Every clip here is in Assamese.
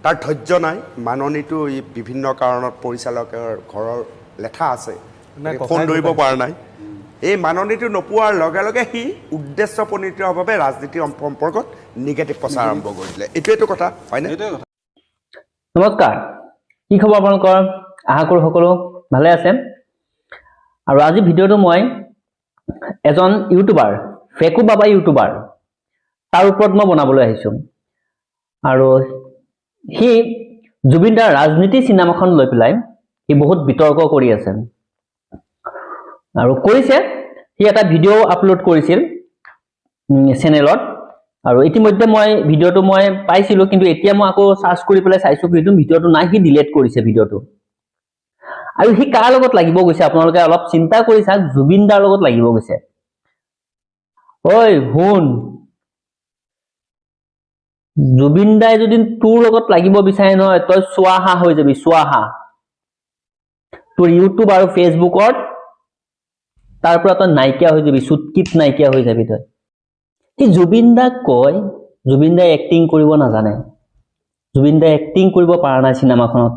তাৰ ধৈৰ্য নাই। মাননিটো এই বিভিন্ন কাৰণত পৰিচালকৰ ঘৰৰ লেঠা আছে, নাই, ফোন ককাই ধৰিব ঢুকাইছে। পৰা নাই। এই মাননিটো নোপোৱাৰ লগে লগে সি উদ্দেশ্যপ্ৰণীতভাৱে ৰাজনীতিৰ সম্পৰ্কত নিগেটিভ প্ৰচাৰ আৰম্ভ কৰি দিলে। এইটোৱেতো কথা, হয়নে? সেইটোৱে কথা। নমস্কাৰ, কি খবৰ আপোনালোকৰ? আশা কৰোঁ সকলো ভালে আছে। আৰু আজি ভিডিঅ'টো মই এজন ইউটিউবাৰ, ফেকু বাবা ইউটিউবাৰ, তাৰ ওপৰত মই বনাবলৈ আহিছোঁ। আৰু সি জুবিন দাৰ ৰাজনীতি চিনেমাখন লৈ পেলাই সি বহুত বিতৰ্ক কৰি আছে আৰু কৰিছে। সি এটা ভিডিঅ' আপলোড কৰিছিল চেনেলত আৰু ইতিমধ্যে মই ভিডিঅ'টো মই পাইছিলোঁ, কিন্তু এতিয়া মই আকৌ চাৰ্চ কৰি পেলাই চাইছোঁ, কিন্তু ভিডিঅ'টো নাই, সি ডিলিট কৰিছে ভিডিঅ'টো। আৰু সি কাৰ লগত লাগিব গৈছে আপোনালোকে অলপ চিন্তা কৰি চাওক, জুবিন দাৰ লগত লাগিব গৈছে। ঐ শুন, জুবিন দাই যদি তোৰ লগত লাগিব বিচাৰে নহয়, তই চোৱাহা হৈ যাবি, চোৱাহা। তোৰ ইউটিউব আৰু ফেচবুকত তাৰ পৰা তই নাইকিয়া হৈ যাবি, চুটকিত নাইকিয়া হৈ যাবি তই। সি জুবিন দাক কয় জুবিন দাই এক্টিং কৰিব নাজানে, জুবিন দাই এক্টিং কৰিব পৰা নাই চিনেমাখনত।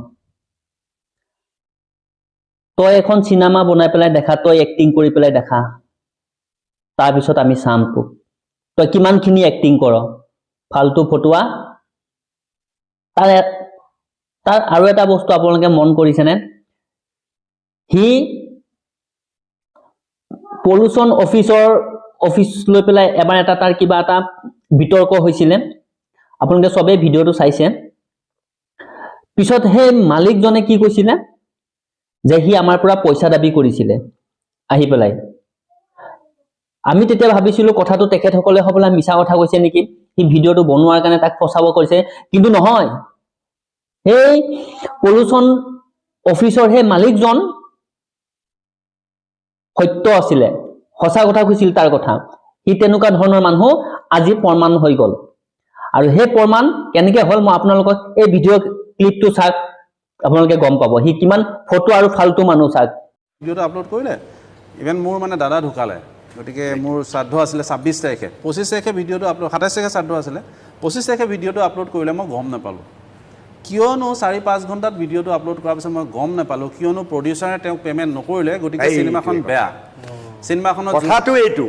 তই এখন চিনেমা বনাই পেলাই দেখা, তই এক্টিং কৰি পেলাই দেখা, তাৰপিছত আমি চাম তোক, তই কিমানখিনি এক্টিং কৰ, ফাল্টু ফটুৱা। তাৰ আৰু এটা বস্তু আপোনালোকে মন কৰিছেনে? সি পলিউশ্যন অফিচৰ অফিচ লৈ পেলাই এবাৰ এটা তাৰ কিবা এটা বিতৰ্ক হৈছিলে, আপোনালোকে চবেই ভিডিঅ'টো চাইছে। পিছত সেই মালিকজনে কি কৈছিলে যে সি আমাৰ পৰা পইচা দাবী কৰিছিলে আহি পেলাই। আমি তেতিয়া ভাবিছিলো কথাটো তেখেতসকলে হ'বলা মিছা কথা কৈছে নেকি, সি ভিডিঅ'টো বনোৱাৰ কাৰণে তাক ফচাব কৰিছে, কিন্তু নহয়, সেই পলিউশ্যন অফিচৰ সেই মালিকজন সত্য আছিলে, সঁচা কথা কৈছিল তাৰ কথা। সি তেনেকুৱা ধৰণৰ মানুহ আজি প্ৰমাণ হৈ গ'ল। আৰু সেই প্ৰমাণ কেনেকে হ'ল মই আপোনালোকক এই ভিডিঅ' ক্লিপটো চাওক, আপোনালোকে গম পাব সি কিমান ফটো আৰু ফাল্টু মানুহ। চাওক। ভিডিঅ'টো আপলোড কৰিলে, ইভেন মোৰ মানে দাদা ঢুকালে, গতিকে মোৰ শ্ৰাদ্ধ আছিলে 26 তাৰিখে, 25 তাৰিখে ভিডিঅ'টো আপলোড, 27 তাৰিখে শ্ৰাদ্ধ আছিলে, 25 তাৰিখে ভিডিঅ'টো আপলোড কৰিলে, মই গম নাপালোঁ। কিয়নো 4-5 ঘণ্টাত ভিডিঅ'টো আপলোড কৰাৰ পিছত মই গম নাপালোঁ, কিয়নো প্ৰডিউচাৰে তেওঁক পে'মেণ্ট নকৰিলে, গতিকে এইটোৱে চিনেমাখন কথা। বেয়া। চিনেমাখনত কথাটো এইটো,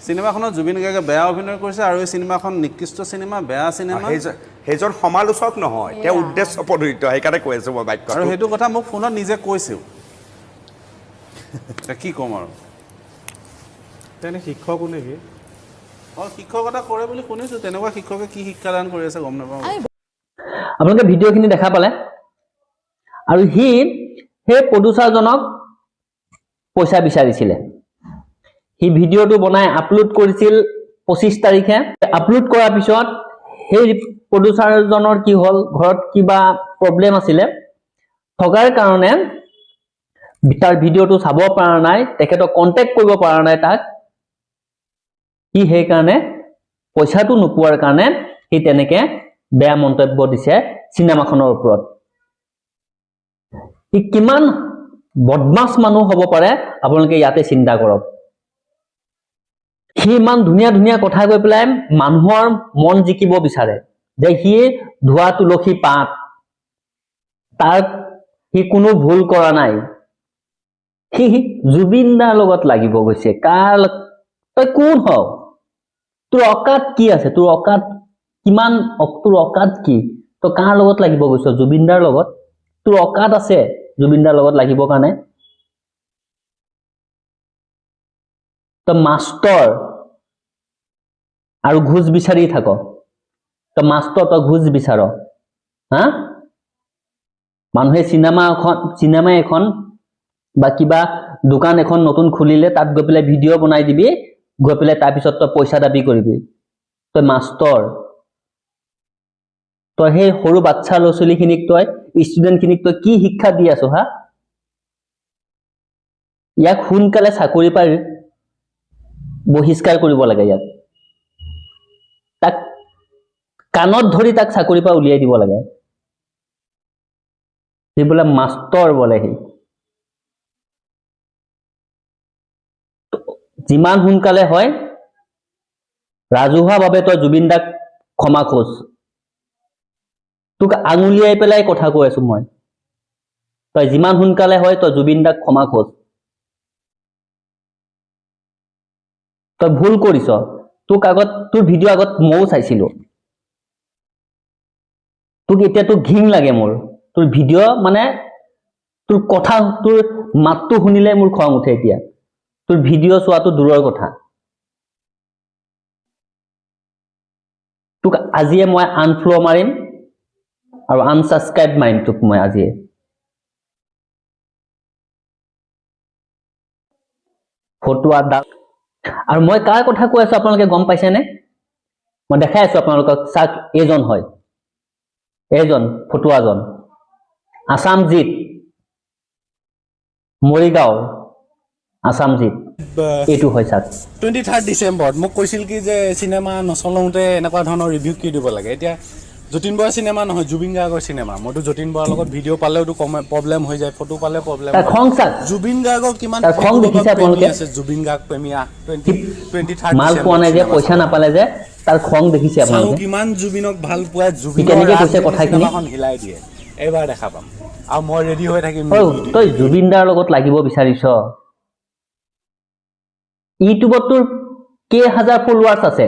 চিনেমাখনত জুবিন গাৰ্গে বেয়া অভিনয় কৰিছে আৰু এই চিনেমাখন নিকৃষ্ট চিনেমা, বেয়া চিনেমা। সেইজন সমালোচক নহয়, তেওঁ উদ্দেশ্য প্ৰণোদিত, সেইকাৰণে কৈ আছো মই বাক্যটো। আৰু সেইটো কথা মোক ফোনত নিজে কৈছেও। এতিয়া কি ক'ম আৰু। তেনে শিক্ষকো নেকি? অঁ, শিক্ষকতা কৰে বুলি শুনিছোঁ। তেনেকুৱা শিক্ষকে কি শিক্ষাদান কৰি আছে গম নাপাওঁ। আপোনালোকে ভিডিঅ'খিনি দেখা পালে। আৰু সি সেই প্ৰডিউচাৰজনক পইচা বিচাৰিছিলে। সি ভিডিঅ'টো বনাই আপলোড কৰিছিল 25 তাৰিখে। আপলোড কৰাৰ পিছত সেই প্ৰডিউচাৰজনৰ কি হ'ল, ঘৰত কিবা প্ৰব্লেম আছিলে থকাৰ কাৰণে তাৰ ভিডিঅ'টো চাব পৰা নাই, তেখেতক কণ্টেক্ট কৰিব পৰা নাই তাক। সি সেইকাৰণে পইচাটো নোপোৱাৰ কাৰণে সি তেনেকে বেয়া মন্তব্য দিছে চিনেমাখনৰ ওপৰত। সি কিমান বদমাছ মানুহ হ'ব পাৰে আপোনালোকে ইয়াতে চিন্তা কৰক। সি ইমান ধুনীয়া ধুনীয়া কথা কৈ পেলাই মানুহৰ মন জিকিব বিচাৰে যে সি ধোৱা তুলসী পাত, তাৰ সি কোনো ভুল কৰা নাই। সি জুবিন দাৰ লগত লাগিব গৈছে। কাৰ তই কোন হও? তোৰ অকাত কি আছে? তোৰ অকাত কিমান? তোৰ অকাত কি? তই কাৰ লগত লাগিব গৈছ? জুবিন দাৰ লগত? তোৰ অকাত আছে জুবিন দাৰ লগত লাগিবৰ কাৰণে? তই মাষ্টৰ আৰু ঘোচ বিচাৰি থাক। তই মাষ্টৰ, তই ঘোচ বিচাৰ। হা, মানুহে চিনেমা এখন বা কিবা দোকান এখন নতুন খুলিলে তাত গৈ পেলাই ভিডিঅ' বনাই দিবি গৈ পেলাই, তাৰপিছত তই পইচা দাবী কৰিবি। তই মাষ্টৰ, তই সেই সৰু বাচ্ছা ল'ৰা ছোৱালীখিনিক, তই ষ্টুডেণ্টখিনিক তই কি শিক্ষা দি আছ? হা, ইয়াক সোনকালে চাকৰিৰ পৰা বহিষ্কাৰ কৰিব লাগে। ইয়াক তাক কাণত ধৰি তাক চাকৰিৰ পৰা উলিয়াই দিব লাগে। সি বোলে মাষ্টৰ বোলে। সি যিমান সোনকালে হয় ৰাজহুৱাভাৱে তই জুবিন দাক ক্ষমা খোজ। তোক আঙুলিয়াই পেলাই কথা কৈ আছো মই। তই যিমান সোনকালে হয় তই জুবিন দাক ক্ষমা খোজ। তই ভুল কৰিছ। তোক আগত তোৰ ভিডিঅ' আগত ময়ো চাইছিলো। তোক এতিয়া তোক ঘিণ লাগে মোৰ। তোৰ ভিডিঅ' মানে তোৰ কথা, তোৰ মাতটো শুনিলে মোৰ খং উঠে এতিয়া। তোৰ ভিডিঅ' চোৱাটো দূৰৰ কথা। তোক আজিয়ে মই আনফ্ল' মাৰিম আৰু আনছাবস্ক্ৰাইব মাৰিম তোক মই আজিয়ে। ফটোৱা দা। আৰু মই কাৰ কথা কৈ আছো আপোনালোকে গম পাইছেনে? মই দেখাই আছো আপোনালোকক, চাওক, এইজন হয়, এইজন ফটোৱাজন, আছামজিত, মৰিগাঁৱৰ আছামজিত, এইটো হয় চাওক। 23 ডিচেম্বৰত মোক কৈছিল কি যে চিনেমা নচলাওঁতে এনেকুৱা ধৰণৰ ৰিভিউ কি দিব লাগে। এতিয়া যতীন বৰা চিনেমা নহয়, জুবিন গাৰ্গৰ চিনেমা। মইতো যতীন বৰাৰ লগত ভিডিঅ' পালেওতো কম প্ৰব্লেম হৈ যায়, ফটো পালে প্ৰব্লেম। তাৰ খং চাওক। জুবিন গাৰ্গৰ কিমান তাৰ খং দেখিছে প্ৰেমী আপোনালোকে? আছে, জুবিন গাৰ্গ প্ৰেমী। 23 মাল পোৱা নাই যে, পইচা নাপালে যে, তাৰ খং দেখিছে চাওঁ আপোনালোকে? কিমান জুবিনক ভাল পোৱা, জুবিনৰ কেনেকে কৈছে ৰাজনীতি কথাখিনি? চিনেমাখন হিলাই দিয়ে, এইবাৰ দেখা পাম। আৰু মই ৰেডি হৈ থাকিম। ঐ, তই জুবিন দাৰ লগত লাগিব বিচাৰিছ? ইউটিউবত তোৰ কেই হাজাৰ ফলোৱাৰ্ছ আছে,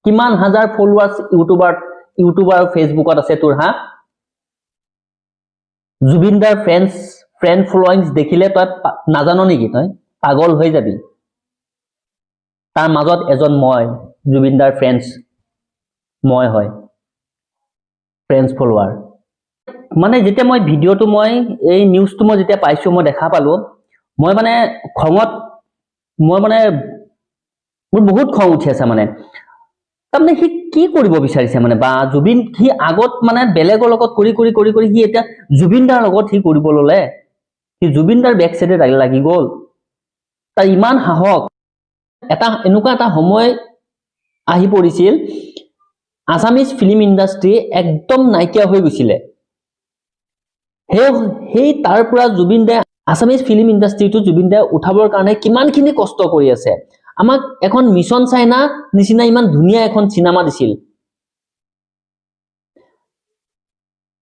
কিমান হাজাৰ ফলোৱাৰ্ছ ইউটিউবাৰ ফেচবুকত আছে তোৰ? হা, জুবিন দাৰ ফ্ৰেণ্ড ফলোয়িংছ দেখিলে তই নাজান নেকি? তই পাগল হৈ যাবি। তাৰ মাজত এজন মই, জুবিন দাৰ ফ্ৰেণ্ডছ মই হয়, ফ্ৰেণ্ডছ ফলোৱাৰ। মানে যেতিয়া মই ভিডিঅ'টো, মই এই নিউজটো মই যেতিয়া পাইছো, মই দেখা পালো, মই মানে খঙত, মই মানে মোৰ বহুত খং উঠি আছে। মানে তাৰমানে সি কি কৰিব বিচাৰিছে মানে, বা জুবিন সি আগত মানে বেলেগৰ লগত কৰি কৰি কৰি কৰি সি এতিয়া জুবিন দাৰ লগত সি কৰিব ললে। সি জুবিন দাৰ বেক চাইডে লাগি গ'ল। তাৰ ইমান সাহস। এটা এনেকুৱা এটা সময় আহি পৰিছিল, আছামিজ ফিল্ম ইণ্ডাষ্ট্ৰী একদম নাইকিয়া হৈ গৈছিলে। সেই তাৰ পৰা জুবিন দাই আছামিজ ফিল্ম ইণ্ডাষ্ট্ৰীটো জুবিন দাই উঠাবৰ কাৰণে কিমানখিনি কষ্ট কৰি আছে। আমাক এখন মিছন চাইনা নিচিনা ইমান ধুনীয়া এখন চিনেমা দিছিল।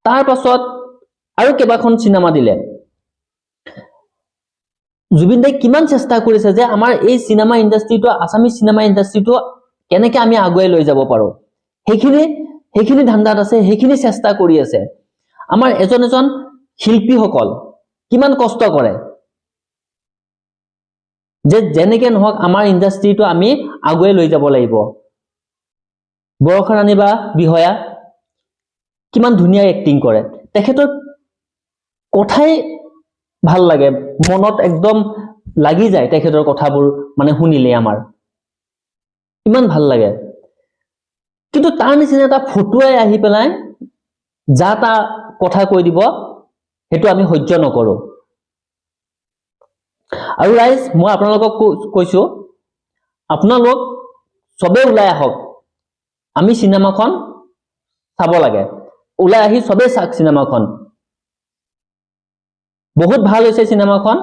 তাৰ পাছত আৰু কেইবাখন চিনেমা দিলে। জুবিন দাই কিমান চেষ্টা কৰিছে যে আমাৰ এই চিনেমা ইণ্ডাষ্ট্ৰীটো, আছামিজ চিনেমা ইণ্ডাষ্ট্ৰীটো কেনেকে আমি আগুৱাই লৈ যাব পাৰো, সেইখিনি ধান্দাত আছে, সেইখিনি চেষ্টা কৰি আছে। আমাৰ এজন এজন শিল্পীসকল কিমান কষ্ট কৰে যে যেনেকে নহওক আমাৰ ইণ্ডাষ্ট্ৰীটো আমি আগুৱাই লৈ যাব লাগিব। বৰষা ৰাণী বা বিহয়া কিমান ধুনীয়া এক্টিং কৰে, তেখেতৰ কথাই ভাল লাগে, মনত একদম লাগি যায় তেখেতৰ কথাবোৰ মানে শুনিলে আমাৰ ইমান ভাল লাগে। কিন্তু তাৰ নিচিনা এটা ফটুৱাই আহি পেলাই যা তা কথা কৈ দিব, সেইটো আমি সহ্য নকৰো। আৰু ৰাইজ, মই আপোনালোকক কৈছো, আপোনালোক চবেই ওলাই আহক, আমি চিনেমাখন চাব লাগে। ওলাই আহি চবেই চাওক চিনেমাখন, বহুত ভাল হৈছে চিনেমাখন,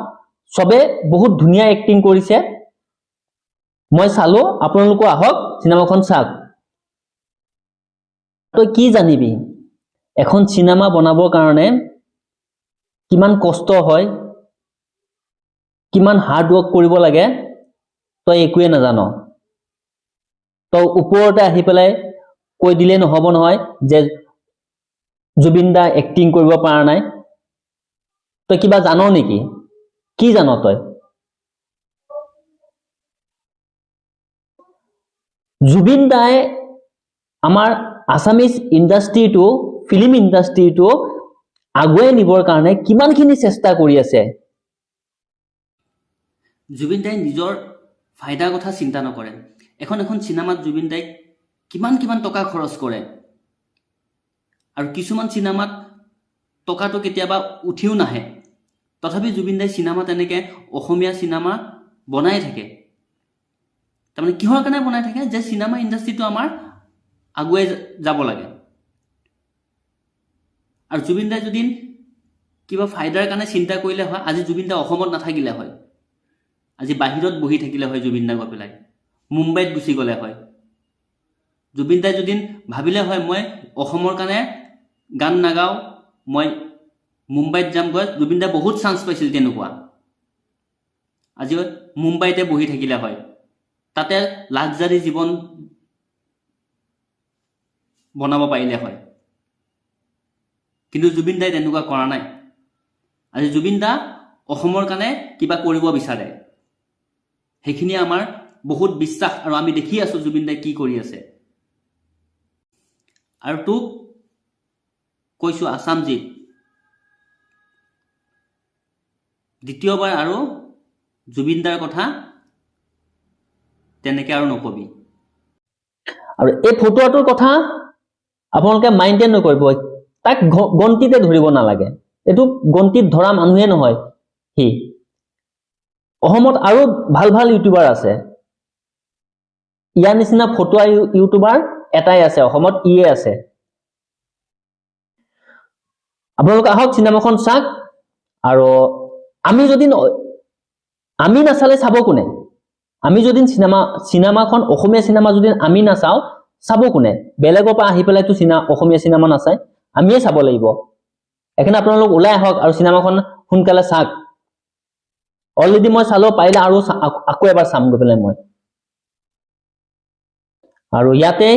চবে বহুত ধুনীয়া এক্টিং কৰিছে। মই চালো, আপোনালোকো আহক চিনেমাখন চাওক। তই কি জানিবি এখন চিনেমা বনাবৰ কাৰণে কিমান কষ্ট হয়, কিমান হাৰ্ড ৱৰ্ক কৰিব লাগে, তই একোৱে নাজান। তই ওপৰতে আহি পেলাই কৈ দিলেই নহ'ব নহয় যে জুবিন দা এক্টিং কৰিব পৰা নাই। তই কিবা জান নেকি? কি জান তই? জুবিন দাই আমাৰ আছামিজ ইণ্ডাষ্ট্ৰীটো, ফিল্ম ইণ্ডাষ্ট্ৰীটো আগুৱাই নিবৰ কাৰণে কিমানখিনি চেষ্টা কৰি আছে। জুবিন দাই নিজৰ ফাইদাৰ কথা চিন্তা নকৰে। এখন এখন চিনেমাত জুবিন দাই কিমান কিমান টকা খৰচ কৰে, আৰু কিছুমান চিনেমাত টকাটো কেতিয়াবা উঠিও নাহে, তথাপি জুবিন দাই চিনেমা তেনেকে অসমীয়া চিনেমা বনাই থাকে। তাৰমানে কিহৰ কাৰণে বনাই থাকে? যে চিনেমা ইণ্ডাষ্ট্ৰীটো আমাৰ আগুৱাই যাব লাগে। আৰু জুবিন দাই যদি কিবা ফাইদাৰ কাৰণে চিন্তা কৰিলে হয়, আজি জুবিন দা অসমত নাথাকিলে হয়, আজি বাহিৰত বহি থাকিলে হয়। জুবিন দা গৈ পেলাই মুম্বাইত গুচি গ'লে হয়, জুবিন দাই যদি ভাবিলে হয় মই অসমৰ কাৰণে গান নাগাওঁ, মই মুম্বাইত যামগৈ, জুবিন দাই বহুত চান্স পাইছিল তেনেকুৱা। আজি মুম্বাইতে বহি থাকিলে হয়, তাতে লাক্সাৰী জীৱন বনাব পাৰিলে হয়। কিন্তু জুবিন দাই তেনেকুৱা কৰা নাই। আজি জুবিন দা অসমৰ কাৰণে কিবা কৰিব বিচাৰে, সেইখিনি আমাৰ বহুত বিশ্বাস আৰু আমি দেখি আছোঁ জুবিন দাই কি কৰি আছে। আৰু তোক কৈছোঁ আছামজিত, দ্বিতীয়বাৰ আৰু জুবিন দাৰ কথা তেনেকে আৰু নকবি। আৰু এই ফটোৱাটোৰ কথা আপোনালোকে মাইণ্ডে নকৰিব, তাক গন্তিতে ধৰিব নালাগে। এইটো গন্তিত ধৰা মানুহে নহয় সি। অসমত আৰু ভাল ভাল ইউটিউবাৰ আছে, ইয়াৰ নিচিনা ফটোৱা ইউটিউবাৰ এটাই আছে অসমত, ইয়ে আছে। আপোনালোক আহক চিনেমাখন চাওক। আৰু আমি যদি আমি নাচালে চাব কোনে? আমি যদি চিনেমাখন অসমীয়া চিনেমা যদি আমি নাচাওঁ, চাব কোনে? বেলেগৰ পৰা আহি পেলাইতো অসমীয়া চিনেমা নাচায়, আমিয়ে চাব লাগিব। সেইকাৰণে আপোনালোক ওলাই আহক আৰু চিনেমাখন সোনকালে চাওক। অলৰেডি মই চালো, পাৰিলে আৰু আকৌ এবাৰ চাম গৈ পেলাই মই। আৰু ইয়াতে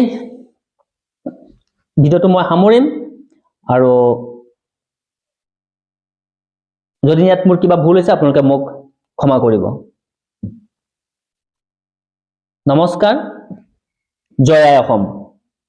ভিডিঅ'টো মই সামৰিম। আৰু যদি ইয়াত মোৰ কিবা ভুল হৈছে আপোনালোকে মোক ক্ষমা কৰিব। নমস্কাৰ, জয় আই অসম।